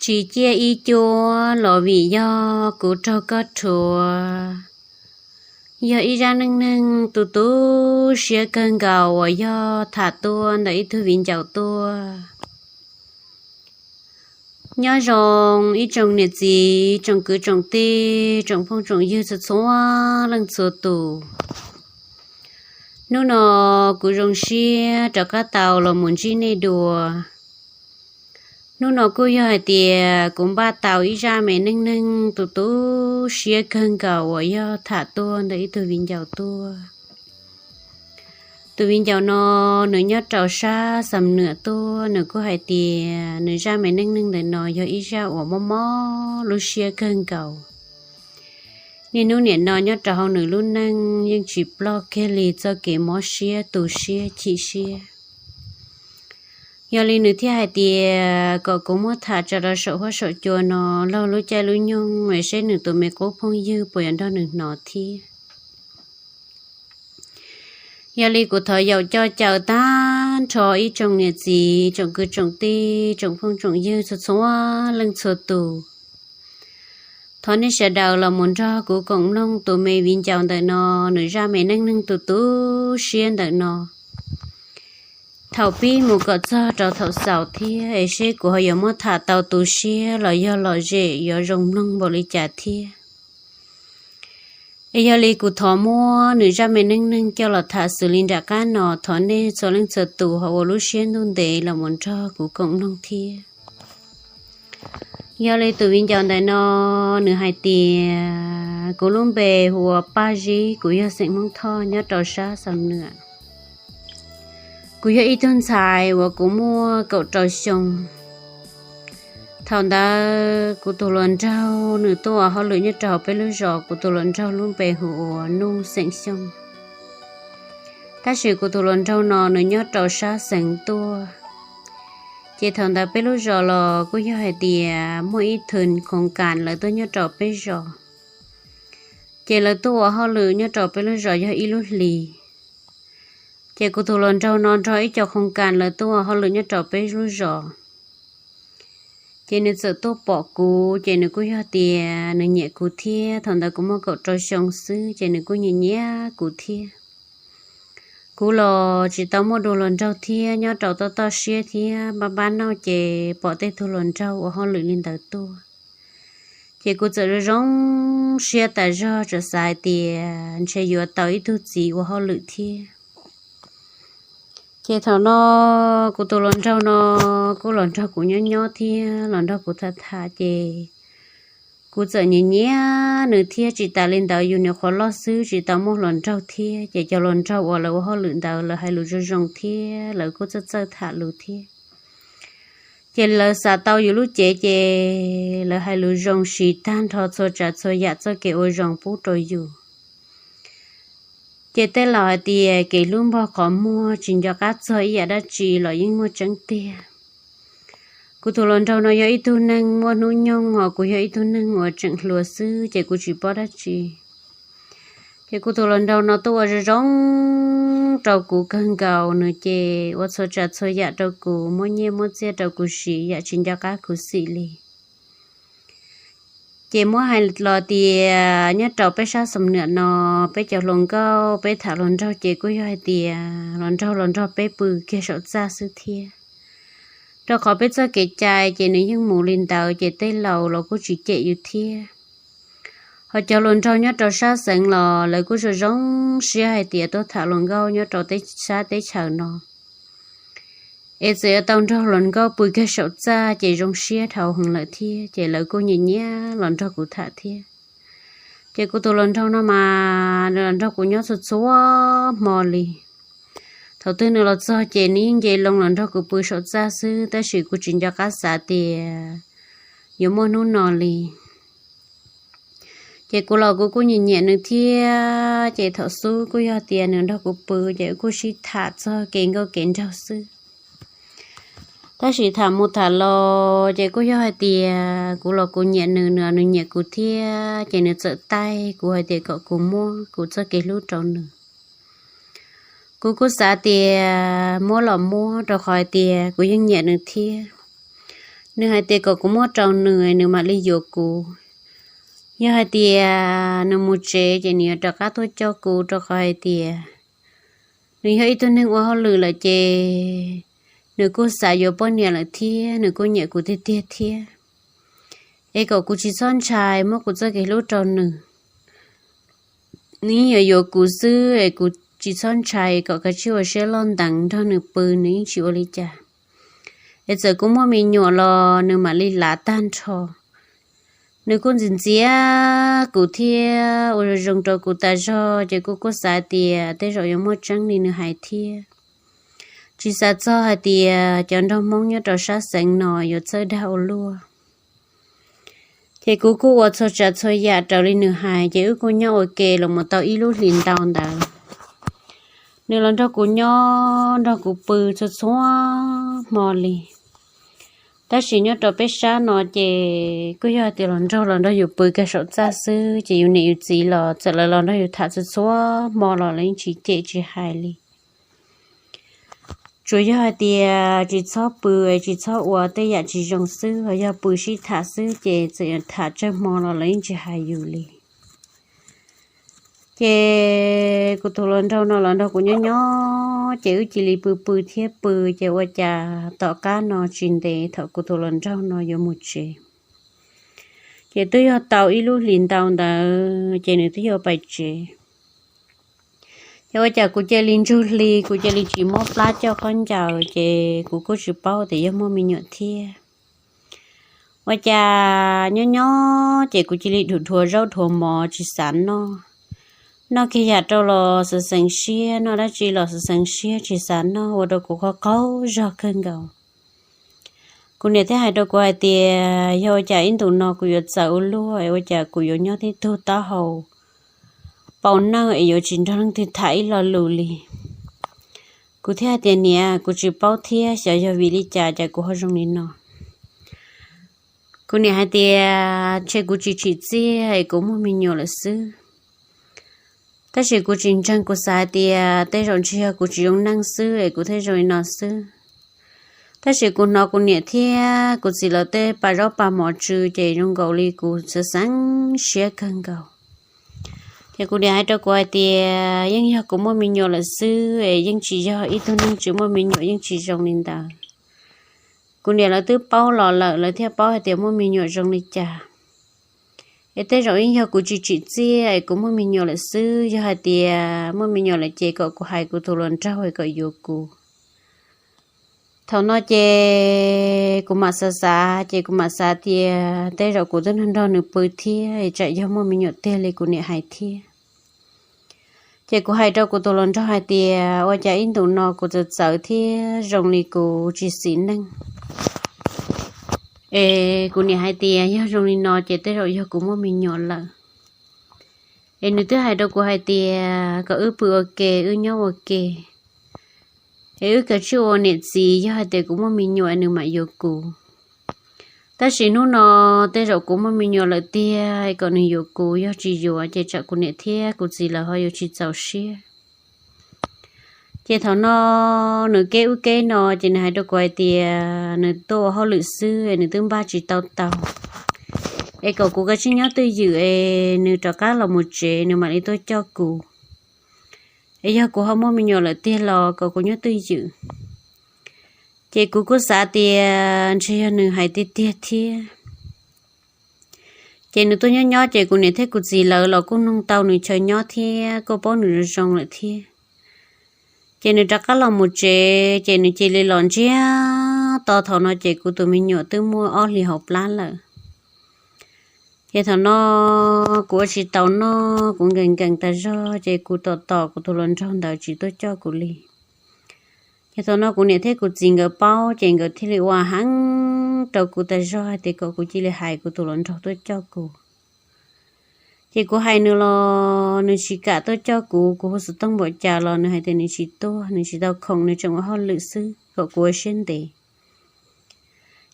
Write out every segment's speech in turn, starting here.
Tsis ciaj ib cuab los vim yog kuv raug koj rhuav. Yog ib zaj neej neeg tu tu siab kawg nkaus uas yog tham tuaj ntawm ib tug viv ncaus tuaj. Nyob zoo ib tsoom niam txiv, tsoom kwv tsoom tij, tsoom phooj tsoom ywg txhua txhua leej txhua tus. Hnub no kuv zoo siab rov qab tau los mus ntsib nej dua. Hnub no kuj yog hais tias kuv npaj tau ib zaj me neej neeg tu tu siab kawg nkaus uas yog tham tuaj ntawm ib tug viv ncaus tuaj. Tus viv ncaus no nws nyob rau sab Xam Nwam tuaj, nws kuj hais tias nws zaj me neej neeg ntawm no yog ib zaj uas mob mob lub siab kawg nkaus. Niaj hnub nim no nyob rau hauv nws lub neej yeej tsis ploj kiag li txoj kev mob siab tu siab chim siab. Yog li nws thiaj hais tias kom kuv muab tham tso rau saum huab saum cua no laug lub caij lub nyoog es seb nws tus me qub phooj ywg puas yuav nrog nws hnov thiab. Yog li kuv thov yaum coj caw tag nrho ib tsoom niam txiv, tsoom kwv tsoom tij, tsoom phooj tsoom ywg txhua txhua leej txhua tus. Thov nej sawv daws los mus nrog kuv koom mloog tus me viv ncaus ntawm no, nws zaj me neej neeg tu tu siab ntawm no. Thaum pib mus kom txog rau thaum xaus thiab es seb kuv ho yuav muab tham tau tu siab los yog lom zem yuav zoo mloog npaum li cas thiab. Es yog li kuv thov muab nws zaj me neej neeg coj los tham xws li nram qab no, thov nej txhua leej txhua tus ho ua lub siab ntuj ntev los mus nrog kuv koom mloog thiab. Yog li tus viv ncaus ntawm no, nws hais tias, kuv lub npe hu ua Paj Zib, kuv yog xeem Hmoob Thoj nyob rau sab Xam Nwam. Kuv yog ib tug ntxhais uas kuv muaj kaum rau xyoo. Thaum ntawd kuv tus hluas nraug nws tuaj ua hauj lwm nyob rau hauv peb lub zos, kuv tus hluas nraug lub npe hu ua Nuj xeem Xyooj. Tab sis kuv tus hluas nraug no nws nyob rau sab xeev tuaj. Ces thaum ntawd peb lub zos los kuj yog hais tias muaj ib thwm khoos kas lawv tuaj nyob rau peb zos. Ces lawv tuaj ua hauj lwm nyob rau peb lub zos yog ib lub hlis. Ces kuv tus hluas nraug no nrog ib co khoos kas lawv tuaj ua hauj lwm nyob rau peb lub zos. Ces nws txawm tuaj pom kuv, ces nws kuj yog tias nws nyiam kuv thiab. Thaum ntawd kuv muaj kaum rau xyoo xwb, ces nws kuj nyiam nyiam kuv thiab. Kuv los tsis tau muaj dua hluas nraug thiab, nyob rau toj toj siab thiab npab npab nauj, ces pom tej tug hluas nraug ua hauj lwm li ntawd tuaj. Ces kuv txawm zoo zoo siab tas zog, txawm xav hais tias ntshe yuav tau ib tug txiv ua hauj lwm thiab. Ces thaum no kuv tus hluas nraug no kuj los nrog kuv nyob nyob thiab los nrog kuv tham tham, ces kuv txawm nyiam nyiam nws thiab. Tsis tas li ntawd, yus nyuam qhuav loj xwb tsis tau muaj hluas nraug thiab, ces cov hluas nraug uas lawv ua hauj lwm ntawd lawv hais lus zoo zoo thiab lawv kuj txawj txawj tham lus thiab. Ces lawv xav tau yus lub cev, ces lawv hais lus zoo siv tag nrho txhua tsav txhua yam txoj kev ua zoo pub rau yus. Ces tej laus hais tias kev hlub npog qhov muag tsis nco qab txog ib yam dab tsi los yeej muaj tseeb tiag. Kuv tus hluas nraug no yog ib tug neeg muaj hnub nyoog, ho kuv yog ib tug neeg uas tseem hluas xwb, ces kuv tsis paub dab tsi. Ces kuv tus hluas nraug no tuaj ua zoo zoo rau kuv kawg nkaus, nws ces ua txhua tsav txhua yam rau kuv, muab nyiaj muab txiaj rau kuv siv yam tsis nco qab khuv xim li. Ces muab hais los tias nyob rau peb sab Xam Nwam no, peb cov hluas nkauj peb tham hluas nraug ces kuj yog hais tias hluas nraug los nrog peb pw kiag saum txaj xwb thiab. Rau qhov peb txoj kev cai ces nws yeej mus li ntawd, ces tej laus los kuj tsis cem yus thiab. Ho cov hluas nraug nyob rau sab xeev los lawv kuj zoo zoo siab hais tias tuaj tham hluas nkauj nyob rau teb, sab teb chaws no. Es txawm yuav tau nrog hluas nkauj pw kiag saum txaj ces zoo siab dhau heev lawm thiab, ces lawv kuj nyiam nyiam los nrog kuv tham thiab. Ces kuv tus hluas nraug no mas nws los nrog kuv nyob txhua txhua hmo li. Thaum twg nws los txog ces nws yeej nce loo los nrog kuv pw saum txaj xwb, tab sis kuv tsis nco qab xav tias yuav muaj hnub no li. Ces kuv los kuv kuj nyiam nyiam nws thiab, ces thaum xub kuj yog tias nws nrog kuv pw ces kuj sib tham txog kev nkauj kev nraug xwb. Tab sis tham mus tham los ces kuj yog hais tias kuv los kuv nyiam nws, nws los nws nyiam kuv thiab, ces nws txawm taij kuv hais tias kom kuv muab kuv txoj kev hlub rau nws. Kuv kuj xav tias muab los muab, rau qhov hais tias kuv yeej nyiam nws thiab. Nws hais tias kom kuv muab rau nws, nws mam li yuav kuv. Yog hais tias nws mus tsev ces nws yuav rov qab tuaj coj kuv, rau qhov hais tias nws yog ib tug neeg ua hauj lwm lawm ces nws kuj xav yuav poj niam lawm thiab nws kuj nyiam kuv tiag tiag thiab. Es kom kuv tsis txhob ntshai, muab kuv txoj kev hlub rau nws. Nws yeej yuav yuav kuv xwb es kuv tsis txhob ntshai, kom kav tsij ua siab loj ntees nrog nws pw, nws yeej tsis ua li cas. Es txawm kuv muaj me nyuam los nws mam li lav tag nrho. Nws kuj ntxias ntxias kuv thiab ua zoo zoo rau kuv tas zog, ces kuv kuj xav tias tej zaum yuav muaj tseeb li nws hais thiab. Tsis xav txog hais tias cov nraug Hmoob nyob rau sab xeev no yuav txawj dag ua luaj. Ces kuv kuj ua txhua tsav txhua yam raws li nws hais, ces wb kuj nyob ua ke los mus tau ib lub hlis ntau ntawd. Nws los nrog kuv nyob nrog kuv pw txhua txhua hmo li. Tab sis nyob rau peb sab no ces kuj yog tias los nrog los nrog yus pw kiag saum txaj xwb, ces yus niam yus txiv los txawm lawv los nrog yus tham txhua txhua hmo los lawv yeej tsis cem tsis hais li. Tsuas yog hais tias tsis txhob pw, tsis txhob ua tej yam tsis zoo xwb, ho yog pw sib tham xwb ces txawm yuav tham tsawg hmo los lawv yeej tsis hais yus li. Ces kuv tus hluas nraug no los nrog kuv nyob nyob, ces wb cia li pw pw thiab pw, ces ua cas tom qab no tsis ntev thaum kuv tus hluas nraug no yuav mus tsev, ces twb yog tau ib lub hlis ntau ntawd ces nws twb yuav pais tsev. Ces ua cas kuv cia li ntsug hli, kuv cia li tsis mob plab coj khaub ncaws, ces kuv kuj tsis paub tias yog muaj me nyuam thiab. Ua cas nyob nyob ces kuv cia li dhuav dhuav zaub dhuav mov tsis xav noj. Noj kiag yam rau los xav xeev siab, noj dab tsi los xav xeev siab tsis xav noj, ua rau kuv qaug qaug zog kawg nkaus. Kuv niam thiaj hais rau kuv hais tias yog ua cas ib ntus no kuv yuav txawv ua luaj es ua cas kuv yuav nyob tib tug taub hau pau nawj es yuav tsis nrog leej twg tham ib lo lus li. Kuv thiaj hais tias niam, kuv tsis paub thiab, xyov yog vim li cas cas kuv ho zoo li no. Kuv niam hais tias ntshe kuv tsis tsim txiaj es kuv muaj me nyuam lawm xwb. Tab sis kuv tsis ntseeg, kuv xav hais tias tej zaum ntshe yog kuv tsis zoo neej xwb es kuv thiaj zoo li no xwb. Tab sis kuv hnov kuv niam thiab kuv txiv lawv tej pas zaub pas mov tsw ces zoo nkaus li kuv xav xeev siab kawg nkaus. Ces kuv niam hais rau kuv hais tias yeej yog kuv muaj me nyuam lawm xwb es yeej tsis yog ib tug neeg tsis muaj me nyuam yeej tsis zoo li ntawd. Kuv niam lawv twb paub los lawm, lawv thiaj paub hais tias muaj me nyuam zoo li cas. Es tej zaum yeej yog kuv tsis tsim txiaj es kuv muaj me nyuam lawm xwb, yog hais tias muaj me nyuam lawm ces kom kuv hais kuv tus hluas nraug kom yuav kuv. Thaum no ces kuv mam xav xav, ces kuv mam xav tias tej zaum kuv twb nrog nws pw thiab, tsam yog muaj me nyuam tiag li kuv niam hais thiab. Ces kuv hais rau kuv tus hluas nraug hais tias ua cas ib ntus no kuv txawv txawv thiab zoo li kuv tsis xis neej. Es kuv niam hais tias yog zoo li no ces tej zaum yog kuv muaj me nyuam lawm. Es nws twb hais rau kuv hais tias kom wb pw ua ke, wb nyob ua ke, es wb kav tsij ua niam txiv, yog hais tias kuv muaj me nyuam nws mam yuav kuv. Tab sis hnub no tej zaum kuv muaj me nyuam lawm tiag, kom nws yuav kuv, yog tsis yuav ces tsam kuv niam thiab kuv txiv lawv ho yuav tsis txaus siab. Ces thaum no nws keb ub keb no ces nws hais rau kuv hais tias nws tuaj ua hauj lwm xwb es nws twb npaj tsis tau tau, es kom kuv kav tsij nyob twj ywm es nws rov qab los mus tsev nws mam li tuaj coj kuv. Es yog kuv ho muaj me nyuam lawm tiag los kom kuv nyob twj ywm. Ces kuv kuj xav tias ntshe yog nws hais tiag tiag thiab. Ces nws tuaj nyob nyob ces kuv niam thiab kuv txiv lawv los kuj noog tau nws chaw nyob thiab kuj paub nws zoo zoo lawm thiab. Ces nws rov qab los mus tsev ces nws cia li los ntsiag to, thaum no ces kuv tus me nyuam twb muaj ob hlis hauv plab lawm. Ces thaum no kuv ua tsis tau noj, kuv nkees nkees tas zog ces kuv tos tos kuv tus hluas nraug ntawd tsis tuaj coj kuv li. Ces thaum no kuv niam thiab kuv txiv nkawd paub ces nkawd thiaj li ua heev rau kuv tas zog hais tias kom kuv cia li hais kuv tus hluas nraug tuaj coj kuv. Ces kuv hais nws los nws tsis kam tuaj coj kuv, kuv hu xov tooj npaum cas los nws hais tias nws tsis tuaj, nws tsis tau khoom, nws tseem ua hauj lwm xwb, kom kuv ua siab ntev.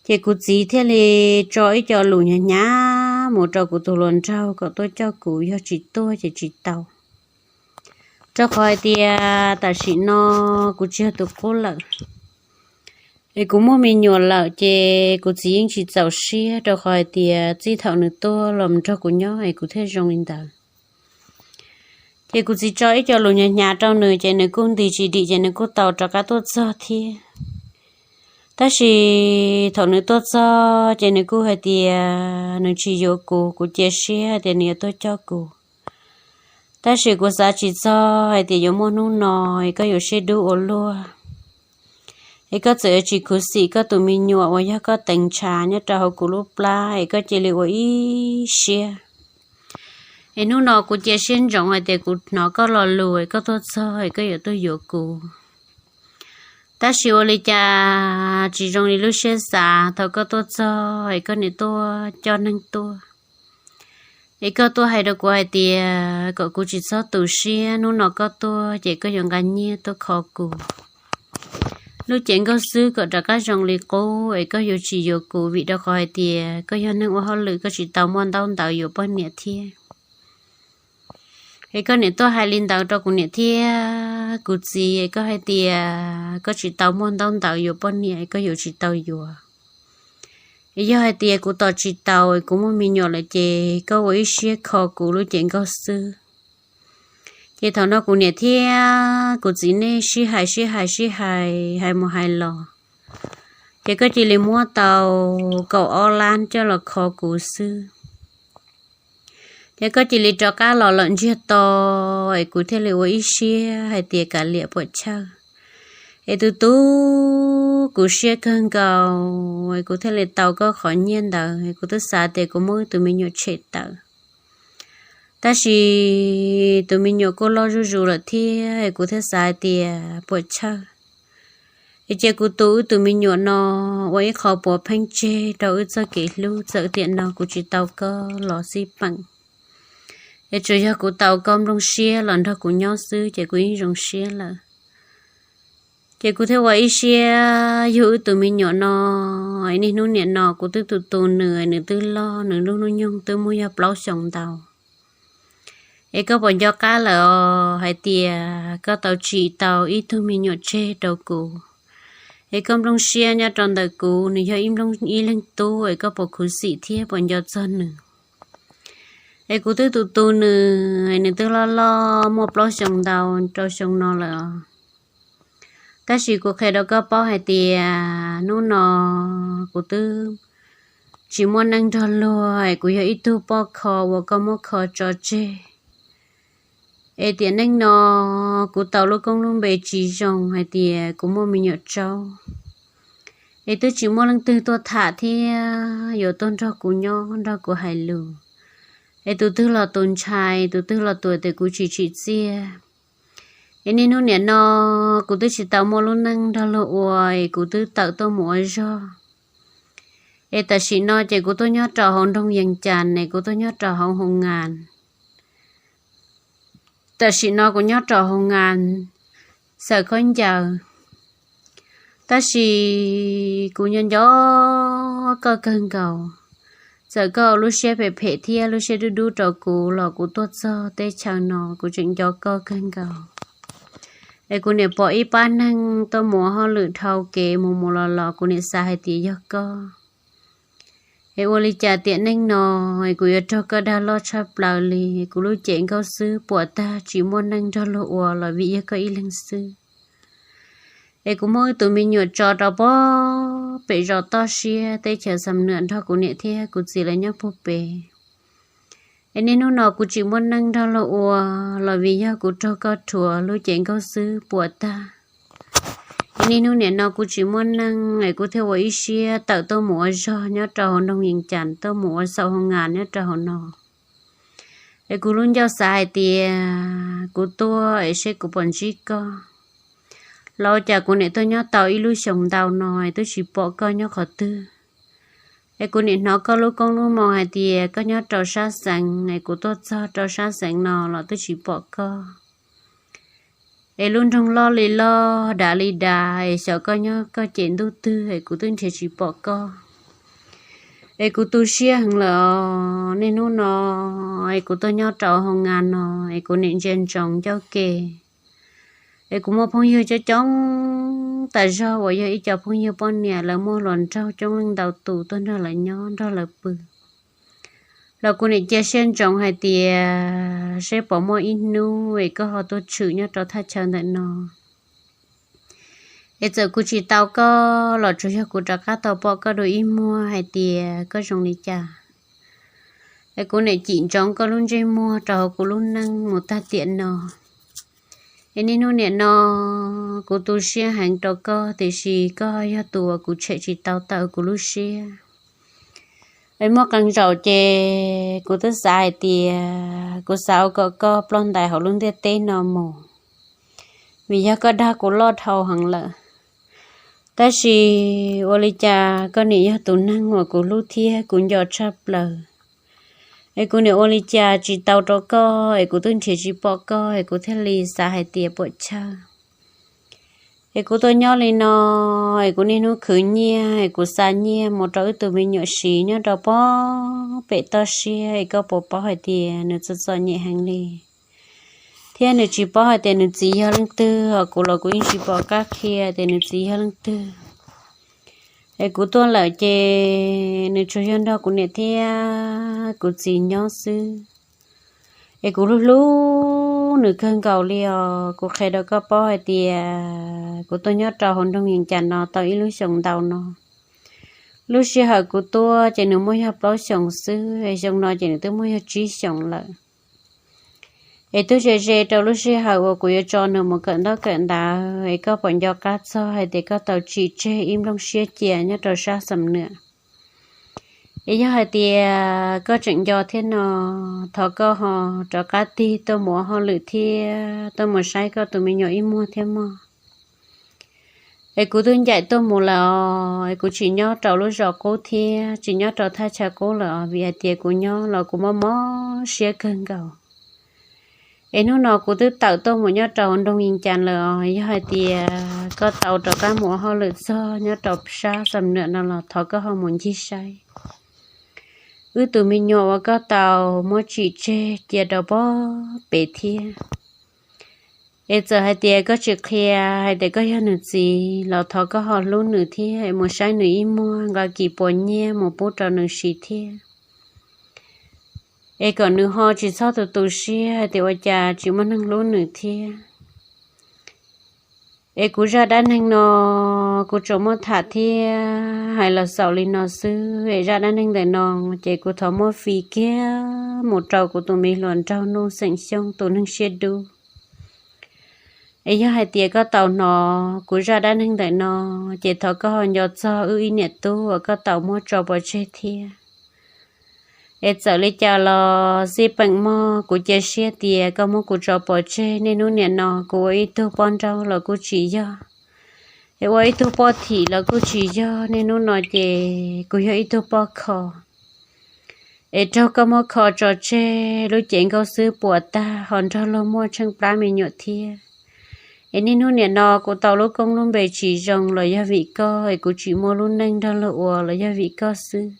Ces kuv txiv thiaj li tso ib co lus hnyav hnyav mus rau kuv tus hluas nraug kom tuaj coj kuv, yog tsis tuaj ces tsis tau. Rau qhov hais tias tam sim no kuv tsis yog tus qub lawm. Es kuv muaj me nyuam lawm ces kuv txiv yeej tsis txaus siab rau qhov hais tias txij thaum nws tuaj los nrog kuv nyob es kuv thiaj zoo li ntawd. Ces kuv txiv tso ib co lus hnyav hnyav rau nws ces nws kuj ntis tsis dim ces nws kuj tau rov qab tuaj txog thiab. Tab sis thaum nws tuaj txog ces nws kuj hais tias nws tsis yuav kuv, kuv cia siab hais tias nws yuav tuaj coj kuv. Tab sis kuv xav tsis txog hais tias yuav muaj hnub no es koj yuav siab dub ua luaj, es koj txawm yuav tsis khuv xim koj tus me nyuam uas yog koj teev ntshav nyob rau hauv kuv lub plab es koj cia li ua ib siab. Es hnub no kuv cia siab ntsoov hais tias kuv hnov koj lo lus es koj tuaj txog es koj yuav tuaj yuav kuv. Tab sis ua li cas tsis zoo li lub siab xav, thaum koj tuaj txog es koj niam tuaj coj neeg tuaj, es koj tuaj hais rau kuv hais tias kom kuv tsis txhob tu siab, hnub no koj tuaj ces koj yuav nqa nyiaj tuaj kho kuv. Lub cev nkauj xwb kom rov qab zoo li qub es koj yuav tsis yuav kuv vim rau qhov hais tias koj yog neeg ua hauj lwm, koj tsis tau muaj ntaub ntawv yuav poj niam thiab. Es koj niam tuaj hais li ntawd rau kuv niam thiab kuv txiv, es koj hais tias koj tsis tau muaj ntaub ntawv yuav poj niam es koj yuav tsis tau yuav. Es yog hais tias kuv tos tsis taus es kuv muaj me nyuam lawm ces koj ua ib siab kho kuv lub cev nkauj xwb. Ces thaum no kuv niam thiab kuv txiv nej sib hais sib hais sib hais, hais mus hais los, ces koj cia li muab tau kaum ob lab coj los kho kuv xwb. Ces koj cia li rov qab los lawm ntsiag to, es kuv thiaj li ua ib siab hais tias kav liam puam chawj. Es tus tub, kuv siab kawg nkaus es kuv thiaj li tau koj qhov nyiaj ntawd, es kuv twb xav tias kuv muaj wb tus me nyuam tshem tawm. Tab sis tus me nyuam kuj loj zuj zus lawm thiab, es kuv thiaj xav hais tias puam chawj, es cia kuv tu wb tus me nyuam no ua ib qho puav pheej tseg rau wb txoj kev hlub, txawm tiam no kuv tsis tau koj los xij peem, es tsuas yog kuv tau koj nplooj siab los nrog kuv nyob xwb ces kuv yeej zoo siab lawm. Ces kuv thiaj ua ib siab yug wb tus me nyuam no. Es niaj hnub niam no kuv twb tu tu nws, nws twb loj, nws lub hnub nyoog twb muaj yog plaub xyoos ntau. Es koj puas nco qab lawm os hais tias koj tau tsim tau ib tug me nyuam tseg rau kuv? Es koj nplooj siab nyob rau ntawm kuv, nws yog ib nplooj ib leeg tub, es koj puas khuv xim thiab puas nco txog nws? Es kuv twb tu tu nws, nws twb loj loj muaj plaub xyoos ntau rau xyoo no lawm os. Tab sis kuv qhia rau koj paub hais tias hnub no kuv twb tsis muaj neej nrog luag, es kuv yog ib tug poj kho uas koj muab kho tso tseg. Es tiam neej no kuv tau lub koob lub npe tsis zoo hais tias kuv muaj me nyuam tsaub. Es twb tsis muaj leej twg tuaj tham thiab yuav tuaj nrog kuv nyob nrog kuv hais lus. Es tus twg los tus ntshai, tus twg los tus tias kuv tsis tsim txiaj. Es niaj hnub niam no kuv twb tsis tau muaj lub neej nrog luag ua, es kuv twb tawm tuaj mus ua zog. Es tam sim no ces kuv tuaj nyob rau hauv nroog Yees Cas, es kuv tuaj nyob rau hauv hoo ngas. Tam sim no kuv nyob rau hoo ngas xaws khaub ncaws. Tab sis kuv nco nco koj kawg nkaus. Txawm koj lub siab phem phem thiab lub siab dub dub rau kuv los kuv tuaj txog teb chaws no kuv tseem nco koj kawg nkaus. Es kuv niam pom ib pab neeg tuaj mus ua hauj lwm dhau kev mus mus los los, kuv niam xav hais tias yog koj. Es ua li cas tiam neej no es kuv yuav raug koj dag loj tshaj plaws li? Kuv lub cev nkauj xwb puas tag, tsis muaj neej nrog luag ua los vim yog koj ib leeg xwb. Es kuv muab wb tus me nyuam tso rau pog pem zos toj siab teb chaws Xam Nuam nrog kuv niam thiab kuv txiv lawv nyob puag pem. Es niaj hnub no kuv tsis muaj neej nrog luag ua los vim yog kuv raug koj rhuav lub cev nkauj xwb puas tag. Es niaj hnub niam no kuv tsis muaj neej, es kuv thiaj ua ib siab tawm tuaj mus ua zog nyob rau hauv nroog Yees Cas, tuaj mus ua xaum hoo ngas nyob rau hauv no. Es kuv lub ncauj xav hais tias kuv tuaj es seb kuv puas ntsib koj. Los cas kuv niam tuaj nyob tau ib lub xyoos ntau no es twb tsis pom koj nyob qhov twg. Es kuv niam hnov koj lub koob lub moo hais tias koj nyob rau sab xeev, es kuv tuaj txog rau sab xeev no los twb tsis pom koj. Es lub nroog loj li loj, dav li dav, es xyov koj nyob koj cem ntuj twg es kuv twb nrhiav tsis pom koj. Es kuv tu siab heev lawm os, niaj hnub no es kuv tuaj nyob rau hoo ngas no, es kuv niam ntsia ntsoov ncauj ke. Es kuv muaj phooj ywg coob coob tas zog uas yog ib co phooj ywg poj niam, lawv muaj hluas nraug coob leej ntau tus tuaj nrog lawv nyob nrog lawv pw. Los kuv niam cia siab ntsoov hais tias seb puas muaj ib hnub es koj ho tuaj tshwm nyob rau thaj chaw ntawm no. Es txawm kuv tsis tau koj los tsuas yog kuv rov qab tau pom koj dua ib muag hais tias koj zoo li cas. Es kuv niam cim ntsoov koj lub ntsej muag rau hauv kuv lub neej mus tag tiam no. Es niaj hnub niam no kuv tu siab heev rau koj, tiam sis koj yog tus uas kuv tshem tsis tau tawm kuv lub siab. Es muaj qee zaum ces kuv twb xav hais tias kuv xav ua kom koj ploj ntais hauv lub ntiaj teb no mus, vim yog koj dag kuv loj dhau heev lawm. Tab sis ua li cas koj niam yog tus neeg uas kuv hlub thiab kuv nco tshaj plaws. Es kuv niam ua li cas tsis tau rau koj, es kuv twb nrhiav tsis pom koj, es kuv thiaj li xav hais tias puam chawj. Es kuv tuaj nyob li no, es kuv niaj hnub khwv nyiaj, es kuv xa nyiaj mus rau wb tus me nyuam siv nyob rau pem toj siab, es koj puas paub hais tias nws txom txom nyem heev li, thiab nws tsis paub hais tias nws txiv yog leej twg, hos kuv los kuv yeej tsis pom qab qhia tias nws txiv yog leej twg. Es kuv tuaj lawm ces nws tsuas yog nrog kuv niam thiab kuv txiv nyob xwb. Es kuv hlub hlub nws kawg nkaus li os. Kuv qhia rau koj paub hais tias kuv tuaj nyob rau hauv nroog Yees Cas no tau ib lub xyoos ntau no. Lub sij hawm kuv tuaj ces nws muaj yog plaub xyoos xwb, es xyoo no ces nws twb muaj yog tsib xyoos lawm. Es twb ze ze rau lub sij hawm uas kuv yuav tso nws mus kawm ntaub kawm ntawv, es koj puas nco qab txog hais tias koj tau tsim tseg ib nplooj siab cia nyob rau sab Xam Nuam? Es yog hais tias koj tseem nco thiab no, thov koj ho rov qab tig tuaj mus ua hauj lwm thiab tuaj mus saib koj tus me nyuam ib muag thiab mog. Es kuv twb ncaim tuaj mus lawm os, es kuv tsis nyob rau lub zos qub thiab tsis nyob rau thaj chaw qub lawm os, vim hais tias kuv nyob los kuv mob mob siab kawg nkaus. Es hnub no kuv twb tawm tuaj mus nyob rau nroog Yees Cas lawm os, yog hais tias koj tau rov qab mus ua hauj lwm txog nyob rau sab Xam Nuam no los thov koj ho mus ncig saib wb tus me nyuam uas koj tau muab tsim tseg cia rau pob pem thiab. Es txawm hais tias koj tsis qhia hais tias koj yog nws txiv los thov koj ho hlub nws thiab es mus saib nws ib muag, nqa kis puas nyiaj mus pub rau nws siv thiab. Es kom nws ho tsis txhob tu tu siab hais tias ua cas tsis muaj neeg hlub nws thiab. Es kuv zaj dab neeg no kuv tsuas muab tham thiab hais los xaus li no xwb. Es zaj dab neeg ntawm no ces kuv thov muab fij kiag mus rau kuv tus me hluas nraug Nuj Xeem Xyooj tus neeg siab dub. Es yog hais tias koj tau hnov kuv zaj dab neeg ntawm no, ces thov koj ho nco txog wb ib niam tub uas koj tau muab tso pov tseg thiab. Es txawm li cas los xij peem mog, kuv cia siab tias koj muab kuv tso pov tseg. Niaj hnub niam no kuv ua ib tug poj nrauj los kuj tsis yog, es ua ib tug poj thim los kuj tsis yog. Niaj hnub no ces kuv yog ib tug poj kho, es raug koj muab kho tso tseg lub cev nkauj xwb puas tag, ho nrog luag muaj tsheej plab me nyuam thiab. Es niaj hnub niam no kuv tau lub koob lub npe tsis zoo los yog vim koj, es kuv tsis muaj lub neej nrog luag ua los yog vim koj xwb.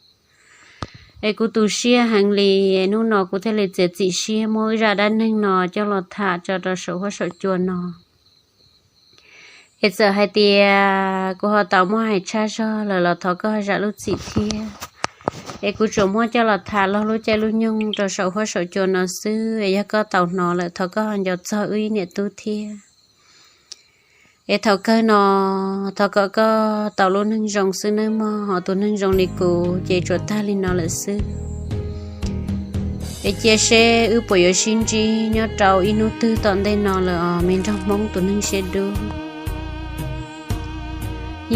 Es kuv tu siab heev li, es hnub no kuv thiaj li txiav txim siab muab wb zaj dab neeg no coj los tham tso rau saum huab saum cua no. Es txawm hais tias kuv ho tau muab hais tshaj zog lawm los thov koj zam lub txim thiab. Es kuv tsuas muab coj los tham laug lub caij lub nyoog rau saum huab saum cua no xwb, es yog koj tau hnov lawm thov koj ho nco txog wb ib niam tub thiab. Es thaum kawg no thov kom koj tau lub neej zoo xwb nawb mog, ho tus neeg zoo li kuv ces tsuas tag li no lawm xwb. Es cia seb wb puas yuav sib ntsib nyob rau ib hnub twg tom ntej no lawm os me nraug Hmoob tus neeg siab dub.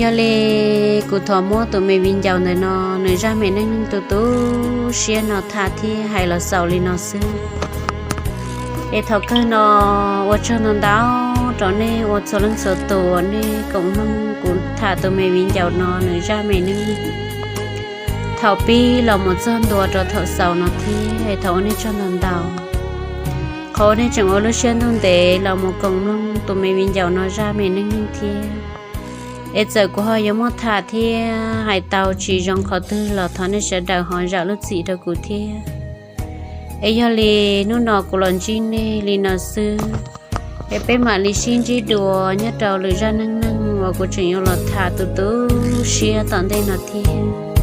Yog li kuv thov muab tus me viv ncaus ntawm no nws zaj me neej neeg tu tu siab no tham thiab hais los xaus li no xwb. Es thaum kawg no ua tsaug ntau ntau rau nej ua txhua leej txhua tus uas nej koom mloog kuv tham tus me viv ncaus no nws zaj me neej neeg thaum pib los mus txog ntua rau thaum xaus no thiab. Es thov ua nej tsaug ntau ntau qhov uas nej tseem ua lub siab ntuj ntev los mus koom mloog tus me viv ncaus no zaj me neej neeg thiab. Es txawm kuv ho yuav muab tham thiab hais tau tsis zoo qhov twg los thov nej sawv daws ho zam lub txim rau kuv thiab. Es yog li hnub no kuv los ntsib nej li no xwb. Es peb mam li sib ntsib dua nyob rau lwm zaj neej neeg uas kuv tseem yuav los tham tu tu siab tom ntej no thiab.